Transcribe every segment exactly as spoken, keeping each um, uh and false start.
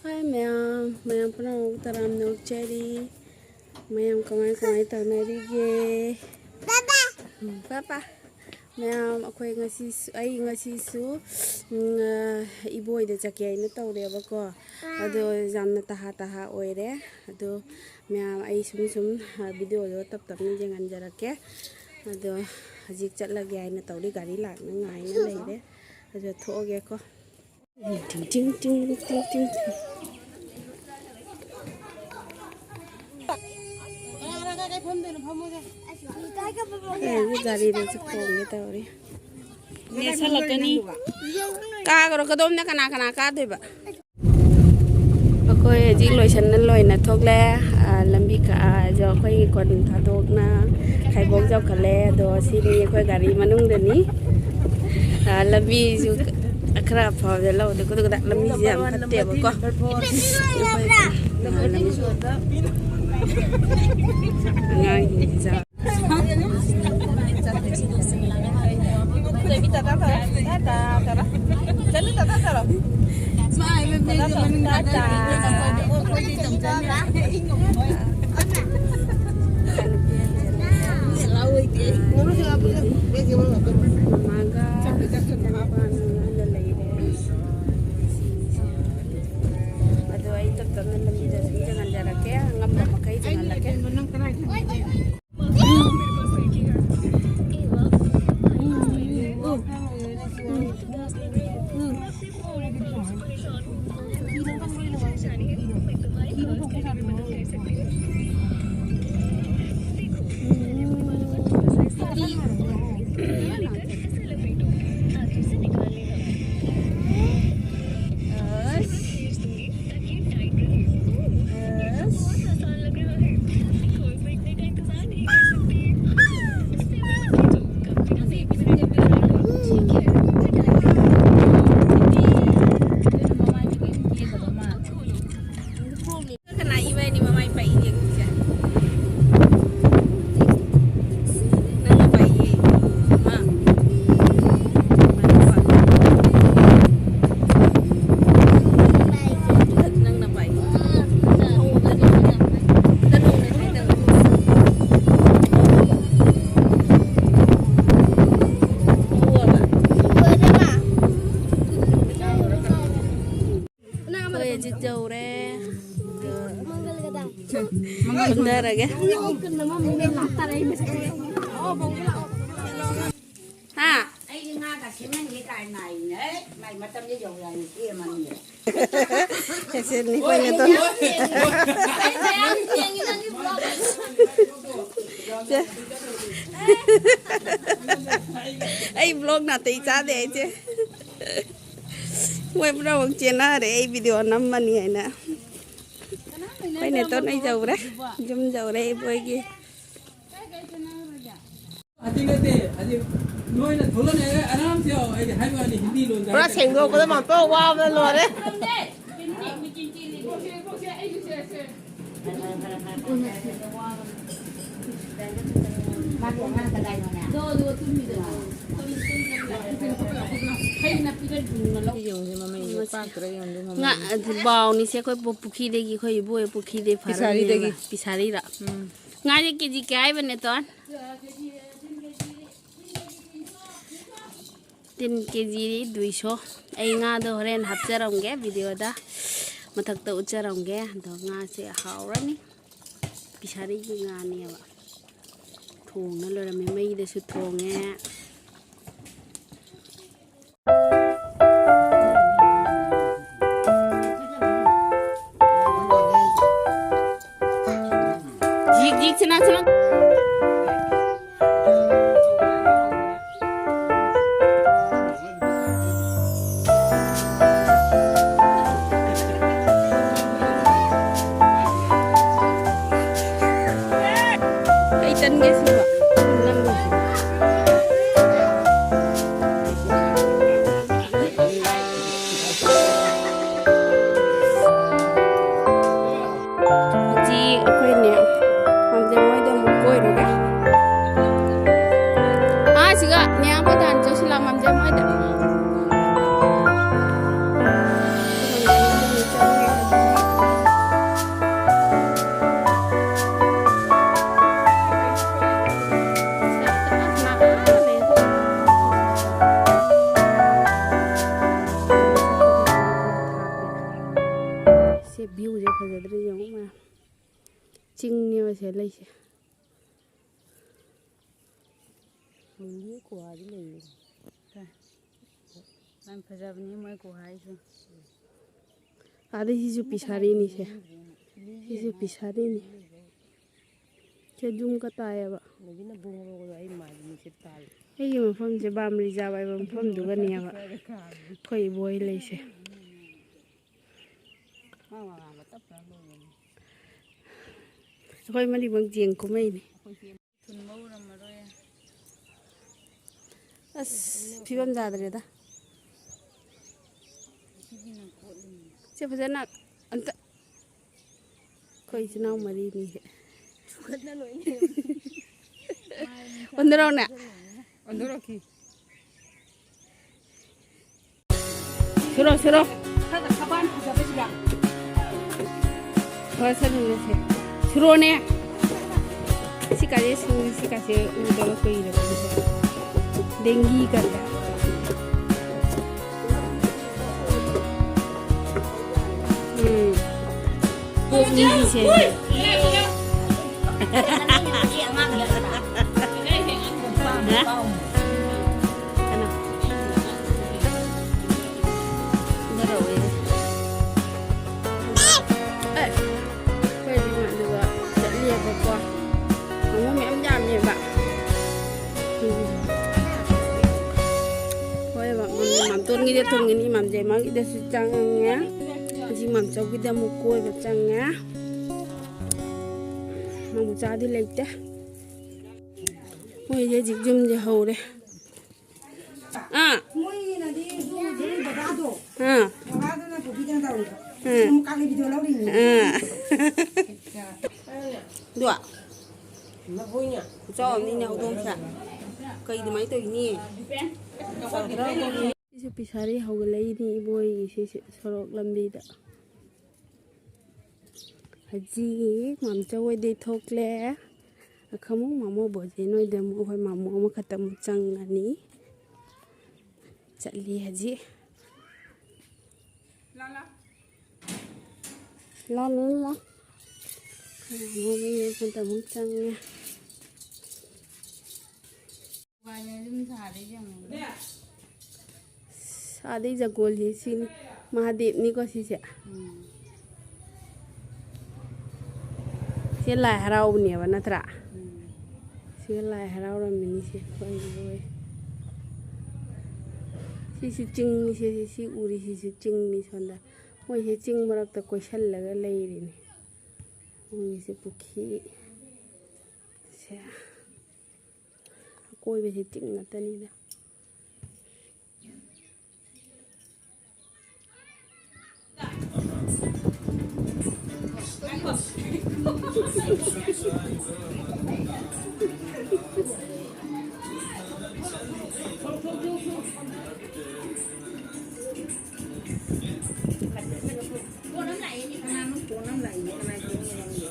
ꯃꯌꯥꯝ, ꯃꯌꯥꯝ ꯄꯨꯝꯅꯃꯛ ꯇꯔꯥꯝꯅ ꯑꯣꯛꯆꯔꯤ꯫ ꯃꯌꯥꯝ ꯀꯃꯥꯏ ꯀꯃꯥꯏ ꯇꯧꯅꯔꯤꯒꯦ? ꯎꯝ, ꯄꯥꯄꯥ꯫ ꯃꯌꯥꯝ, ꯑꯩꯈꯣꯏ ꯉꯁꯤꯁꯨ, ꯑꯩ ꯉꯁꯤꯁꯨ, ꯎꯝ, ꯑ, ꯏꯕꯣꯏꯗ ꯆꯠꯀꯦ ꯍꯥꯏꯅ ꯇꯧꯔꯦꯕꯀꯣ꯫ ꯑꯗꯣ ꯌꯥꯝꯅ ꯇꯍꯥ ꯇꯍꯥ ꯑꯣꯏꯔꯦ꯫ ꯑꯗꯣ ꯃꯌꯥꯝ, ꯑꯩ ꯁꯨꯝ ꯁꯨꯝ, ꯑ, ꯚꯤꯗꯤꯑꯣꯗꯣ ꯇꯞ ꯇꯞꯅ ꯌꯦꯡꯍꯟꯖꯔꯛꯀꯦ꯫ ꯑꯗꯣ ꯍꯧꯖꯤꯛ ꯆꯠꯂꯒꯦ ꯍꯥꯏꯅ ꯇꯧꯔꯤ, ꯒꯥꯔꯤ ꯂꯥꯛꯅ ꯉꯥꯏꯅ ꯂꯩꯔꯦ꯫ ꯑꯗꯣ ꯊꯣꯛꯑꯒꯦꯀꯣ꯫ ꯇꯤꯡ, ꯇꯤꯡ, ꯇꯤꯡ, ꯇꯤꯡ, ꯇꯤꯡ꯫ ꯑꯦ, ꯒꯥꯔꯤꯗꯁꯨ ꯇꯣꯡꯒꯦ ꯇꯧꯔꯤ꯫ ꯅꯦꯠꯁꯜꯂꯛꯀꯅꯤ꯫ ꯀꯥꯈ꯭ꯔꯣ, ꯀꯗꯣꯝꯗ ꯀꯅꯥ ꯀꯅꯥ ꯀꯥꯗꯣꯏꯕ? ꯑꯩꯈꯣꯏ ꯍꯧꯖꯤꯛ ꯂꯣꯏꯁꯟꯅ ꯂꯣꯏꯅ ꯊꯣꯛꯂꯦ꯫ ꯑ, ꯂꯝꯕꯤ ꯀ-, ꯑ, ꯖꯣ-, ꯑꯩꯈꯣꯏꯒꯤ ꯀꯣꯟ ꯊꯥꯗꯣꯛꯅ ꯈꯥꯏꯕꯣꯛ ꯌꯧꯈꯠꯂꯦ꯫ ꯑꯗꯣ ꯁꯤꯅꯤ ꯑꯩꯈꯣꯏ ꯒꯥꯔꯤ ꯃꯅꯨꯡꯗꯅꯤ꯫ ꯑ, ꯂꯝꯕꯤꯁꯨ ꯈꯔ ꯑꯐꯕꯗ ꯂꯧꯗ ꯈꯨꯗꯛ ꯈꯨꯗꯛ ꯂꯝꯕꯤꯁꯦ ꯌꯥꯝ ꯐꯠꯇꯦꯕꯀꯣ꯫ ꯑꯩꯈꯣꯏ, ꯑ, ꯂꯝꯕꯤ ꯑꯉꯥꯡꯁꯤꯡꯁꯦ ꯃꯃꯥꯒ ꯃꯄꯥꯒ ꯂꯩꯔꯦ꯫ ꯑꯗꯣ ꯑꯩ ꯇꯞ ꯇꯞꯅ ꯂꯝꯕꯤꯗ ꯁꯨꯝ ꯆꯪꯍꯟꯖꯔꯛꯀꯦ, ꯑꯉꯝꯕ ꯃꯈꯩ ꯆꯪꯍꯜꯂꯛꯀꯦ꯫ ꯀꯨꯝꯊꯔꯒꯦ꯫ ꯍꯥ? ꯑꯩꯗꯤ ꯉꯥꯒ ꯁꯦꯝꯍꯟꯒꯦ ꯀꯥꯏ ꯉꯥꯏꯔꯤꯅꯦ꯫ ꯍꯦ, ꯃꯥꯏ ꯃꯇꯝꯗꯤ ꯌꯧꯔꯛꯑꯅꯤ, ꯏꯆꯦ ꯑꯃꯅꯤ꯫ ꯁꯦ, ꯁꯦ, ꯅꯤꯡꯈꯣꯏ ꯅꯇꯣꯟ꯫ ꯁꯦ꯫ ꯑꯩ vlog ꯅꯥꯇꯩ ꯆꯥꯗꯦ ꯑꯩꯁꯦ꯫ ꯃꯣꯏ ꯄꯨꯝꯅꯃꯛ ꯆꯦꯟꯅꯔꯦ ꯑꯩ video ꯅꯝꯃꯅꯤ ꯍꯥꯏꯅ꯫ ꯑꯩꯈꯣꯏ ꯅꯦꯇꯣꯟ ꯑꯩ ꯌꯧꯔꯦ꯫ ꯌꯨꯝ ꯌꯧꯔꯦ ꯏꯕꯣꯏꯒꯤ꯫ ꯑꯗꯨ ꯅꯠꯇꯦ, ꯑꯗꯨ ꯅꯣꯏꯅ ꯊꯣꯛꯂꯛꯑꯦ, ꯑꯔꯥꯝꯁꯦ ꯌꯥꯎ, ꯑꯩꯗꯤ ꯍꯥꯏꯕ ꯋꯥꯅꯤ, ꯍꯤꯟꯗꯤ ꯂꯣꯟꯗ ꯄꯨꯔꯥ ꯍꯥꯏꯇꯥꯔꯦ꯫ ꯁꯦꯡꯗꯣꯛꯄꯗ ꯃꯥꯝꯇꯣꯟ ꯋꯥꯕꯅ ꯂꯣꯏꯔꯦ꯫ ꯃꯥꯒꯤ ꯑꯉꯥꯡ ꯀꯗꯥꯏꯅꯣꯅꯦ? ꯌꯦꯡꯉꯨꯁꯦ, ꯃꯃꯩꯁꯦ ꯄꯥꯛꯇ꯭ꯔꯥ ꯌꯦꯡꯉꯨꯁꯦ, ꯃꯃꯩ꯫ ꯉꯥ, ꯑꯗꯨ ꯕꯥꯎꯅꯤꯁꯦ, ꯑꯩꯈꯣꯏ ꯄꯨ-, ꯄꯨꯈ꯭ꯔꯤꯗꯒꯤ, ꯑꯩꯈꯣꯏ ꯏꯕꯣꯏ ꯄꯨꯈ꯭ꯔꯤꯗꯒꯤ ꯐꯥꯔꯛꯏꯅꯦꯕ꯫ ꯄꯤꯁꯥꯔꯤꯗꯒꯤ꯫ ꯄꯤꯁꯥꯔꯤꯗ꯫ ꯎꯝ꯫ ꯉꯥꯁꯦ ꯀꯦ ꯖꯤ ꯀꯌꯥ ꯍꯥꯏꯕꯅꯦ, ꯇꯣꯟ? ꯇꯤꯟ ꯀꯦ ꯖꯤ ꯗꯨꯏꯁꯣ꯫ ꯑꯩ ꯉꯥꯗꯣ ꯍꯣꯔꯦꯟ ꯍꯥꯞꯆꯔꯝꯒꯦ videoꯗ, ꯃꯊꯛꯇ ꯎꯠꯆꯔꯝꯒꯦ꯫ ꯑꯗꯣ ꯉꯥꯁꯦ ꯍꯥꯎꯔꯅꯤ, ꯄꯤꯁꯥꯔꯤꯒꯤ ꯉꯥꯅꯦꯕ꯫ ꯊꯣꯡꯅ ꯂꯣꯏꯔꯝꯃꯦ, ꯃꯩꯗꯁꯨ ꯊꯣꯡꯉꯦ꯫ ꯖꯤꯛ ꯖꯤꯛ ꯁꯅꯥ ꯁꯅꯥ꯫ ꯀꯩ ꯇꯟꯒꯦ ꯁꯤꯕꯣ? ꯍꯧꯖꯤꯛ ꯑꯩꯈꯣꯏꯅꯦ, ꯃꯥꯝꯖꯦꯝ ꯍꯣꯏꯗ ꯑꯃꯨꯛ ꯀꯣꯏꯔꯨꯒꯦ꯫ ꯑꯥ, ꯁꯤꯒ ꯅꯦ ꯑꯃ ꯇꯥꯟ ꯆꯠꯁꯤꯂꯥ, ꯃꯥꯝꯖꯦꯝ ꯍꯣꯏꯗ꯫ ꯁꯦ, viewꯁꯦ ꯐꯖꯗ꯭ꯔꯥ ꯌꯦꯡꯉꯨ ꯃꯌꯥꯝ꯫ ꯆꯤꯡ ꯂꯩꯁꯦ꯫ ꯃꯨꯟꯒꯤ ꯀ꯭ꯋꯥꯗꯤ ꯂꯩꯌꯦ꯫ ꯌꯥꯝ ꯐꯖꯕꯅꯤ ꯃꯣꯏ ꯀ꯭ꯋꯥ ꯍꯥꯏꯁꯦ꯫ ꯑꯗꯩ ꯁꯤꯁꯨ ꯄꯤꯁꯥꯔꯤꯅꯤꯁꯦ꯫ ꯁꯤꯁꯨ ꯄꯤꯁꯥꯔꯤꯅꯤ꯫ ꯁꯦ ꯖꯨꯝꯒ ꯇꯥꯏꯌꯦꯕ꯫ ꯅꯨꯄꯤꯅ ꯕꯣꯔꯣ ꯕꯣꯔꯣ ꯑꯩ ꯃꯥꯏꯗ ꯅꯨꯡꯁꯤꯠ ꯄꯥꯜꯂꯦ꯫ ꯑꯩꯒꯤ ꯃꯐꯝꯁꯦ ꯕꯥꯝ ꯔꯤꯖꯥꯕ ꯍꯥꯏꯕ ꯃꯐꯝꯗꯨꯒꯅꯦꯕ ꯑꯩꯈꯣꯏ ꯏꯕꯣꯏ ꯂꯩꯁꯦ꯫ ꯃꯥ ꯃꯉꯥꯜꯗ ꯇꯞ ꯇꯞ ꯂꯣꯏꯔꯦ꯫ ꯑꯩꯈꯣꯏ ꯃꯔꯤꯃꯛ ꯌꯦꯡ ꯀꯨꯝꯃꯛꯏꯅꯤ꯫ ꯑꯩꯈꯣꯏ ꯆꯦ ꯊꯨꯟꯕ ꯎꯔꯝꯃꯔꯣꯏ꯫ ꯑꯁ, ꯐꯤꯕꯝ ꯆꯥꯗ꯭ꯔꯦꯗ꯫ ꯁꯤꯒꯤꯅ ꯀꯣꯠꯂꯤꯅꯦ꯫ ꯁꯦ ꯐꯖꯅ ꯑꯝꯇ ꯑꯩꯈꯣꯏ ꯏꯆꯤꯟ ꯏꯅꯥꯎ ꯃꯔꯤꯅꯤꯁꯦ꯫ ꯐꯨꯒꯠꯅ ꯂꯣꯏꯅ ꯑꯣꯟꯊꯣꯔꯛꯑꯣꯅꯦ꯫ ꯑꯣꯟꯊꯣꯔꯛꯈꯤ꯫ ꯁꯨꯔꯣ, ꯁꯨꯔꯣ꯫ ꯈꯔ ꯈꯕꯥꯟ ꯐꯖꯕꯁꯤꯒ꯫ ꯍꯣꯏ, ꯁꯠ ꯁꯠ ꯁꯠ꯫ ꯁꯨꯔꯣꯅꯦ꯫ ꯁꯤ ꯀꯥꯁꯦ ꯁꯨ-, ꯁꯤ ꯀꯥꯁꯦ ꯎꯗꯕ ꯀꯨꯏꯔꯕꯅꯤꯗ꯫ ꯗꯦꯡꯒꯤ ꯀꯜꯂꯦ꯫ ꯎꯝ꯫ ꯄꯣꯛꯅꯤꯒꯤꯁꯦ꯫ ꯍꯥ? ꯀꯅꯥ? ꯐꯨꯗꯔꯛꯑꯣꯌꯦ꯫ ꯑꯦ, ꯑꯩꯈꯣꯏ ꯑꯗꯨꯝ ꯑꯗꯨꯒ ꯆꯠꯂꯦꯕꯀꯣ꯫ ꯃꯣꯃꯣ ꯃꯌꯥꯝ ꯌꯥꯝꯃꯦꯕ꯫ ꯎꯝ꯫ ꯍꯣꯏ, ꯃꯥꯝꯇꯣꯟꯒꯤꯗ ꯊꯣꯡꯉꯤꯅꯤ, ꯃꯥꯝꯖꯦꯃꯥꯒꯤꯗꯁꯨ ꯆꯪꯉꯦ꯫ ꯍꯧꯖꯤꯛ ꯃꯥꯝꯆꯧꯒꯤꯗ ꯑꯃꯨꯛ ꯀꯣꯏꯕ ꯆꯪꯉꯦ꯫ ꯃꯥꯝꯆꯥꯗꯤ ꯂꯩꯇꯦ꯫ ꯃꯣꯏꯗꯤ ꯍꯧꯖꯤꯛ ꯌꯨꯝꯁꯦ ꯍꯧꯔꯦ꯫ ꯑꯥ꯫ ꯃꯣꯏꯅꯗꯤ ꯑꯗꯨ ꯍꯧꯖꯤꯛ ꯕꯕꯥꯗꯣ, ꯑꯥ꯫ ꯕꯕꯥꯗꯨꯅ ꯄꯨꯕꯤꯗꯅ ꯇꯧꯔꯤꯕ꯫ ꯑꯥ꯫ ꯑꯃꯨꯛ ꯀꯥꯂꯤ ꯚꯤꯗꯤꯑꯣ ꯂꯧꯔꯤꯅꯤ꯫ ꯑꯥ꯫ ꯑꯗꯣ꯫ ꯈꯨꯆꯥꯎ ꯑꯃꯅꯤꯅꯦ ꯍꯧꯗꯣꯡꯁꯦ꯫ ꯀꯩ ꯑꯗꯨꯃꯥꯏꯅ ꯇꯧꯔꯤꯅꯤ? ꯁꯤꯁꯨ ꯄꯤꯁꯥꯔꯤ ꯍꯧꯒꯠꯂꯛꯏꯅꯤ ꯏꯕꯣꯏꯒꯤ ꯁꯤꯁꯦ ꯁꯣꯔꯣꯛ ꯂꯝꯕꯤꯗ꯫ ꯍꯧꯖꯤꯛ ꯃꯥꯝꯆꯧ ꯍꯣꯏꯗꯩ ꯊꯣꯛꯂꯦ꯫ ꯑꯈꯃꯨꯛ ꯃꯥꯃꯣ ꯕꯣꯖꯦꯟ ꯍꯣꯏꯗ ꯑꯃꯨꯛ ꯑꯩꯈꯣꯏ ꯃꯥꯃꯣ ꯑꯃꯈꯛꯇ ꯑꯃꯨꯛ ꯆꯪꯉꯅꯤ꯫ ꯆꯠꯂꯤ ꯍꯧꯖꯤꯛ꯫ ꯂꯥ, ꯂꯥ, ꯂꯥ꯫ ꯃꯣꯔꯅꯤꯡ ꯃꯇꯝ ꯑꯃꯨꯛ ꯆꯪꯉꯦ꯫ ꯋꯥꯏꯅ ꯑꯗꯨꯝ ꯁꯥꯔꯦ ꯌꯦꯡꯉꯨ꯫ ꯁꯥꯗꯩ ꯖꯒꯣꯜꯁꯦ ꯁꯤꯅꯤ, ꯃꯍꯥꯗꯦꯕꯅꯤꯀꯣ ꯁꯤꯁꯦ꯫ ꯎꯝ꯫ ꯁꯤ ꯂꯥꯏ ꯍꯔꯥꯎꯕꯅꯦꯕ ꯅꯠꯇ꯭ꯔꯥ? ꯎꯝ꯫ ꯁꯤ ꯂꯥꯏ ꯍꯔꯥꯎꯔꯝꯃꯤꯅꯤ ꯁꯦ ꯑꯩꯈꯣꯏ ꯏꯕꯣꯏ꯫ ꯁꯤꯁꯨ ꯆꯤꯡꯅꯤ ꯁꯦ, ꯁꯤ ꯎꯔꯤꯁꯤꯁꯨ ꯆꯤꯡꯅꯤ ꯁꯣꯝꯗ꯫ ꯃꯣꯏꯁꯦ ꯆꯤꯡ ꯃꯔꯛꯇ ꯀꯣꯏꯁꯜꯂꯒ ꯂꯩꯔꯤꯅꯤ꯫ ꯃꯣꯏꯒꯤꯁꯦ ꯄꯨꯈ꯭ꯔꯤ꯫ ꯁꯦ꯫ ꯑꯀꯣꯏꯕꯁꯦ ꯆꯤꯡ ꯉꯥꯛꯇꯅꯤꯗ꯫ ꯄꯣꯠ ꯑꯃ ꯂꯥꯛꯏꯅꯦ, ꯀꯅꯥꯅꯣ ꯄꯣꯠ ꯑꯃ ꯂꯥꯛꯏꯅꯦ, ꯀꯅꯥ ꯄꯣꯠ ꯑꯃ ꯂꯥꯛꯏꯅꯦ?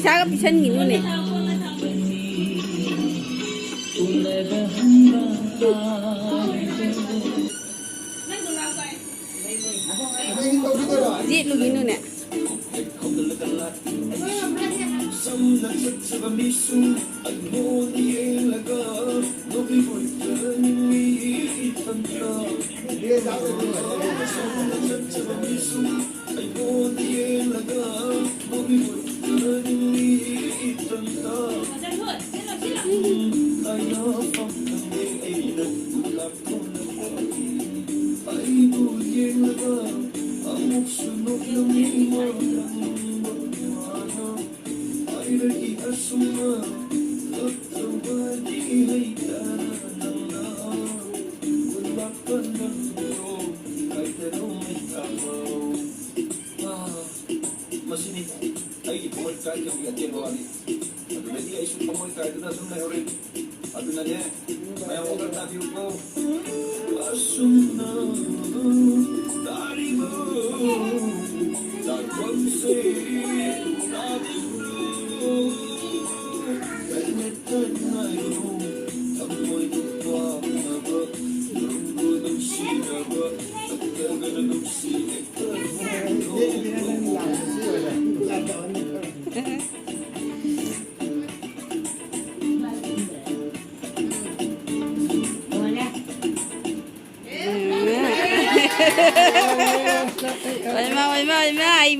ꯄꯩꯁꯥꯒ ꯄꯤꯁꯟꯈꯤꯅꯨꯅꯦ꯫ ꯌꯦꯠꯂꯨꯒꯤꯅꯨꯅꯦ꯫ ꯃꯁꯤꯅꯤ ꯑꯩꯒꯤ ꯊꯃꯣꯏ ꯀꯥꯏꯈꯤꯕꯒꯤ ꯑꯇꯦꯟꯕ ꯋꯥꯔꯤ꯫ ꯑꯗꯨꯗꯒꯤ ꯑꯩꯁꯨ ꯊꯃꯣꯏ ꯀꯥꯏꯗꯨꯅ ꯑꯗꯨꯝ ꯂꯩꯍꯧꯔꯦ꯫ ꯑꯗꯨꯅꯅꯦ, ꯃꯌꯥꯝ ꯋꯥꯈꯜ ꯇꯥꯕꯤꯌꯨꯀꯣ꯫ ꯑꯁꯨꯝꯅ ꯇꯥꯔꯤꯕ ꯇꯥꯛꯐꯝꯁꯦ ꯇꯥꯕꯤꯕ꯭ꯔꯣ? ꯀꯟꯅ ꯇꯟꯅꯔꯨ, ꯊꯃꯣꯏꯗ ꯄꯥꯝꯅꯕ, ꯅꯪꯕꯨ ꯅꯨꯡꯁꯤꯅꯕ, ꯅꯠꯇ꯭ꯔꯒꯅ ꯅꯨꯡꯁꯤ ꯍꯦꯛꯇ ꯐꯣꯡꯗꯣꯛꯂꯣ꯫ ꯑꯣꯏꯃꯥ, ꯑꯣꯏꯃꯥ, ꯑꯣꯏꯃꯥ, ꯑꯩ